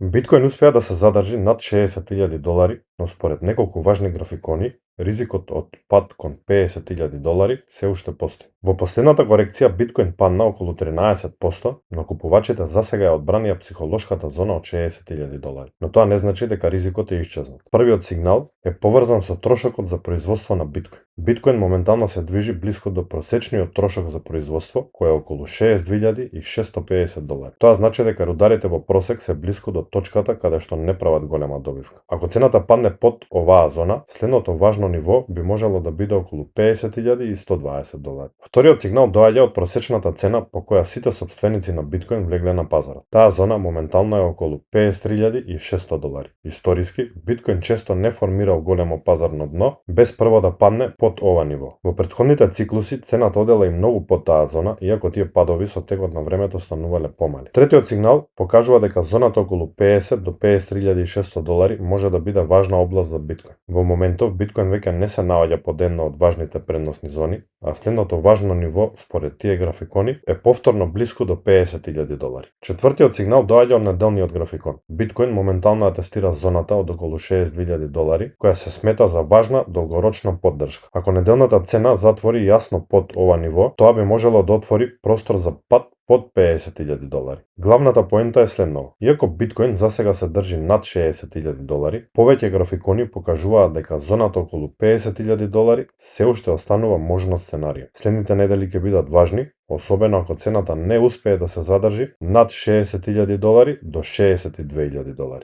Биткоин успеа да се задржи над $60,000, но според неколку важни графикони, ризикот од пад кон $50,000 се уште постои. Во последната корекција биткоин падна околу 13%, но купувачите засега ја одбранија психолошката зона од $60,000. Но тоа не значи дека ризикот е исчезнат. Првиот сигнал е поврзан со трошокот за производство на биткоин. Биткоин моментално се движи блиску до просечниот трошок за производство, кој е околу $62,650. Тоа значи дека рударите во просек се блиску до точката каде што не прават голема добивка. Ако цената падне под оваа зона, следното важно ниво би можело да биде околу $50,120. Вториот сигнал доаѓа од просечната цена по која сите сопственици на биткоин влегле на пазарот. Таа зона моментално е околу $53,600. Историски, биткоин често не формирал големо пазарно дно без прво да падне под ова ниво. Во претходните циклуси цената одела и многу под таа зона, иако тие падови со текот на времето станувале помали. Третиот сигнал покажува дека зоната околу $50 до $53,600 може да биде важна област за биткоин. Во моментов биткоин веќе не се наоѓа под една од важните предносни зони, а следното важно ниво според тие графикони е повторно блиску до $50,000. Четвртиот сигнал доаѓа од неделниот графикон. Биткоин моментално атестира зоната од околу $60,000, која се смета за важна долгорочна поддршка. Ако неделната цена затвори јасно под ова ниво, тоа би можело да отвори простор за пад под $50,000. Главната поента е следнова. Иако биткоин засега се држи над $60,000, повеќе графикони покажуваат дека зоната околу $50,000 се уште останува можна сценарија. Следните недели ќе бидат важни, особено ако цената не успее да се задржи над $60,000 до $62,000.